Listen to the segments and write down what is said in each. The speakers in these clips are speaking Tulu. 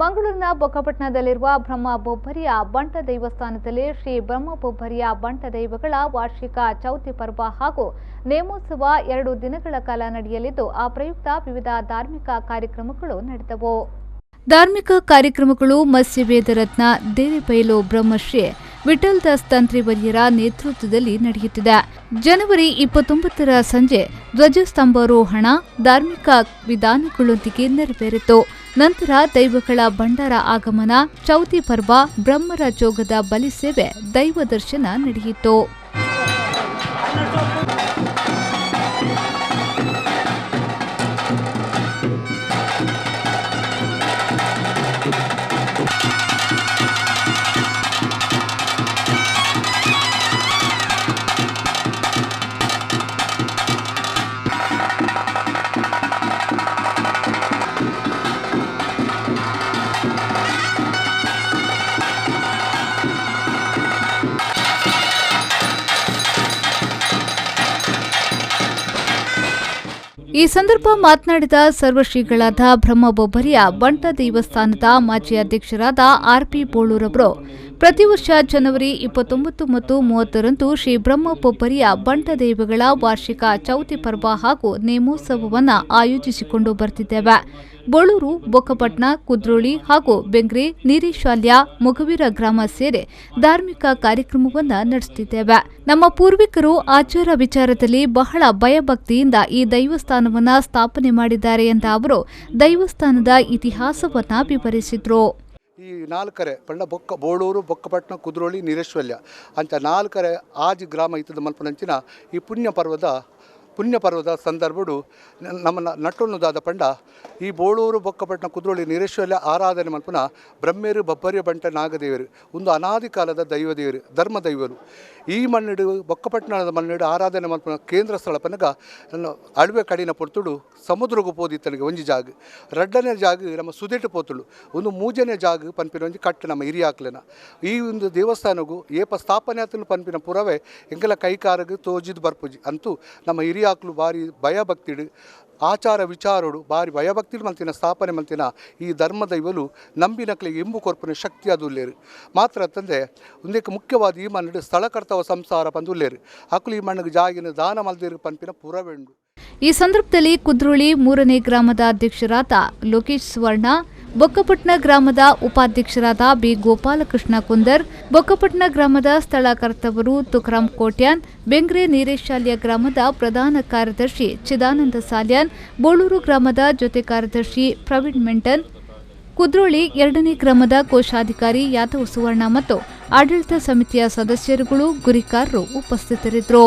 ಮಂಗಳೂರಿನ ಬೊಕ್ಕಪಟ್ಟಣದಲ್ಲಿರುವ ಬ್ರಹ್ಮ ಬೊಬ್ಬರಿಯ ಬಂಟ ದೇವಸ್ಥಾನದಲ್ಲಿ ಶ್ರೀ ಬ್ರಹ್ಮ ಬೊಬ್ಬರಿಯ ಬಂಟ ದೈವಗಳ ವಾರ್ಷಿಕ ಚೌತಿ ಪರ್ವ ಹಾಗೂ ನೇಮೋತ್ಸವ 2 ದಿನಗಳ ಕಾಲ ನಡೆಯಲಿದ್ದು, ಆ ಪ್ರಯುಕ್ತ ವಿವಿಧ ಧಾರ್ಮಿಕ ಕಾರ್ಯಕ್ರಮಗಳು ನಡೆದವು. ಧಾರ್ಮಿಕ ಕಾರ್ಯಕ್ರಮಗಳು ಮತ್ಸ್ಯವೇದ ರತ್ನ ದೇರೆಬೈಲು ಬ್ರಹ್ಮಶ್ರೀ ವಿಠಲ್ ದಾಸ್ ತಂತ್ರಿವರ್ಯರ ನೇತೃತ್ವದಲ್ಲಿ ನಡೆಯುತ್ತಿದೆ. ಜನವರಿ 29ರ ಸಂಜೆ ಧ್ವಜಸ್ತಂಭಾರೋಹಣ ಧಾರ್ಮಿಕ ವಿಧಾನಗಳೊಂದಿಗೆ ನೆರವೇರಿತು. ನಂತರ ದೈವಗಳ ಭಂಡಾರ ಆಗಮನ, ಚೌತಿ ಪರ್ವ, ಬ್ರಹ್ಮರ ಜೋಗದ ಬಲಿ ಸೇವೆ, ದೈವ ದರ್ಶನ ನಡೆಯಿತು. ಈ ಸಂದರ್ಭ ಮಾತನಾಡಿದ ಸರ್ವಶ್ರೀಗಳಾದ ಬ್ರಹ್ಮಬೊಬ್ಬರಿಯ ಬಂಟ ದೇವಸ್ಥಾನದ ಮಾಜಿ ಅಧ್ಯಕ್ಷರಾದ ಆರ್ಪಿ ಬೋಳೂರವರು, ಪ್ರತಿ ವರ್ಷ ಜನವರಿ 29 ಮತ್ತು 30ರಂದು ಶ್ರೀ ಬ್ರಹ್ಮಬೊಬ್ಬರಿಯ ಬಂಟ ದೈವಗಳ ವಾರ್ಷಿಕ ಚೌತಿ ಪರ್ವ ಹಾಗೂ ನೇಮೋತ್ಸವವನ್ನು ಆಯೋಜಿಸಿಕೊಂಡು ಬರ್ತಿದ್ದೇವೆ. ಬೋಳೂರು, ಬೊಕ್ಕಪಟ್ಟಣ, ಕುದ್ರೋಳಿ ಹಾಗೂ ಬೆಂಗ್ರೆ, ನೀರೇಶಾಲ್ಯ, ಮೊಗವೀರ ಗ್ರಾಮ ಸೇರಿ ಧಾರ್ಮಿಕ ಕಾರ್ಯಕ್ರಮವನ್ನು ನಡೆಸುತ್ತಿದ್ದೇವೆ. ನಮ್ಮ ಪೂರ್ವಿಕರು ಆಚಾರ ವಿಚಾರದಲ್ಲಿ ಬಹಳ ಭಯಭಕ್ತಿಯಿಂದ ಈ ದೈವಸ್ಥಾನವನ್ನು ಸ್ಥಾಪನೆ ಮಾಡಿದ್ದಾರೆ ಎಂದ ಅವರು ದೈವಸ್ಥಾನದ ಇತಿಹಾಸವನ್ನು ವಿವರಿಸಿದರು. ಈ ನಾಲ್ಕರೆ ಪಂಡ ಬೊಕ್ಕ ಬೋಳೂರು, ಬೊಕ್ಕಪಟ್ಟಣ, ಕುದ್ರೋಳಿ, ನೀರೇಶ್ವಲ್ಯ ಅಂತ ನಾಲ್ಕರೆ ಆಜಿ ಗ್ರಾಮ ಇತ್ತದ ಮಲ್ಪನಂಚಿನ ಈ ಪುಣ್ಯ ಪರ್ವದ ಸಂದರ್ಭಡು ನಮ್ಮನ್ನ ನಟ್ಟೊನ್ನುದಾದ ಪಂಡ ಈ ಬೋಳೂರು, ಬೊಕ್ಕಪಟ್ಟಣ, ಕುದ್ರೋಳಿ, ನೀರೇಶ್ವಲ್ಯ ಆರಾಧನೆ ಮಲ್ಪನ ಬ್ರಹ್ಮೇರು ಬಬ್ಬರಿಯ ಬಂಟ ನಾಗದೇವರು ಒಂದು ಅನಾದಿ ಕಾಲದ ದೈವದೇವರು, ಧರ್ಮ ದೈವರು. ಈ ಮಣ್ಣಿಡು ಬೊಕ್ಕಪಟ್ಟಣದ ಮಣ್ಣಿಡು ಆರಾಧನೆ ಮಲ್ಪನ ಕೇಂದ್ರ ಸ್ಥಳ ಪನಗ ನನ್ನ ಅಳುವೆ ಕಡಿನ ಪೊರ್ತುಡು ಸಮುದ್ರಗೂ ಪೋದಿತ್ತನಿಗೆ ಒಂಜಿ ಜಾಗ, ರಡ್ಡನೇ ಜಾಗ ನಮ್ಮ ಸುದೇಟು ಪೋತುಳು, ಒಂದು ಮೂಜನೇ ಜಾಗ ಪನ್ಪಿನ ಒಂಜಿ ಕಟ್ಟು ನಮ್ಮ ಹಿರಿಯಾಕ್ಲೆನ. ಈ ಒಂದು ದೇವಸ್ಥಾನಗೂ ಏಪ ಸ್ಥಾಪನೆ ಆತನ ಪನ್ಪಿನ ಪುರವೇ ಎಂಗೆಲ ಕೈಕಾರಗು ತೋಜಿದ್ ಬರ್ಪುಜಿ ಅಂತೂ ನಮ್ಮ ಹಿರಿಯಾಕ್ಲು ಭಾರಿ ಭಯಭಕ್ತಿಡು ಆಚಾರ ವಿಚಾರೋಡು ಭಾರಿ ಭಯಭಕ್ತಿಡು ಮಲ್ತಿನ ಸ್ಥಾಪನೆ ಮಲ್ತಿನ ಈ ಧರ್ಮದೈವಲು ನಂಬಿನಕ್ಲಿಗೆ ಇಂಬು ಕೊರ್ಪುನ ಶಕ್ತಿ ಅದು ಉಲ್ಲೇರು. ಮಾತ್ರ ತಂದೆ ಒಂದೇಕ ಮುಖ್ಯವಾದ ಈ ಮಣ್ಣಿಡು ಸ್ಥಳಕರ್ತವ ಸಂಸಾರ ಪಂದು ಉಲ್ಲೇರು. ಅಕ್ಲು ಈ ಮಣ್ಣಿಗೆ ಜಾಗಿನ ದಾನ ಮಲ್ದಿರು ಪನ್ಪಿನ ಪುರವೆಂಡು. ಈ ಸಂದರ್ಭದಲ್ಲಿ ಕುದ್ರೋಳಿ 3ನೇ ಗ್ರಾಮದ ಅಧ್ಯಕ್ಷರಾದ ಲೋಕೇಶ್ ಸುವರ್ಣ, ಬೊಕ್ಕಪಟ್ಟಣ ಗ್ರಾಮದ ಉಪಾಧ್ಯಕ್ಷರಾದ ಬಿ ಗೋಪಾಲಕೃಷ್ಣ ಕುಂದರ್, ಬೊಕ್ಕಪಟ್ಟಣ ಗ್ರಾಮದ ಸ್ಥಳಕರ್ತವರು ತುಕರಾಮ್ ಕೋಟ್ಯಾನ್, ಬೆಂಗ್ರೆ ನೀರೇಶಾಲ್ಯ ಗ್ರಾಮದ ಪ್ರಧಾನ ಕಾರ್ಯದರ್ಶಿ ಚಿದಾನಂದ ಸಾಲ್ಯಾನ್, ಬೋಳೂರು ಗ್ರಾಮದ ಜೊತೆ ಕಾರ್ಯದರ್ಶಿ ಪ್ರವೀಣ್ ಮೆಂಟನ್, ಕುದ್ರೋಳಿ 2ನೇ ಗ್ರಾಮದ ಕೋಶಾಧಿಕಾರಿ ಯಾದವ್ ಸುವರ್ಣ ಮತ್ತು ಆಡಳಿತ ಸಮಿತಿಯ ಸದಸ್ಯರುಗಳು, ಗುರಿಕಾರರು ಉಪಸ್ಥಿತರಿದ್ದರು.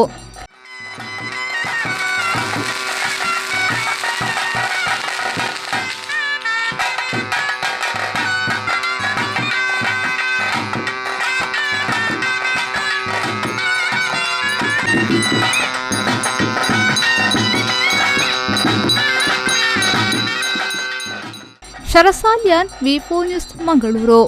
ಶರಸಾಲ್ಯಾನ್, ವಿ4 ನ್ಯೂಸ್, ಮಂಗಳೂರು.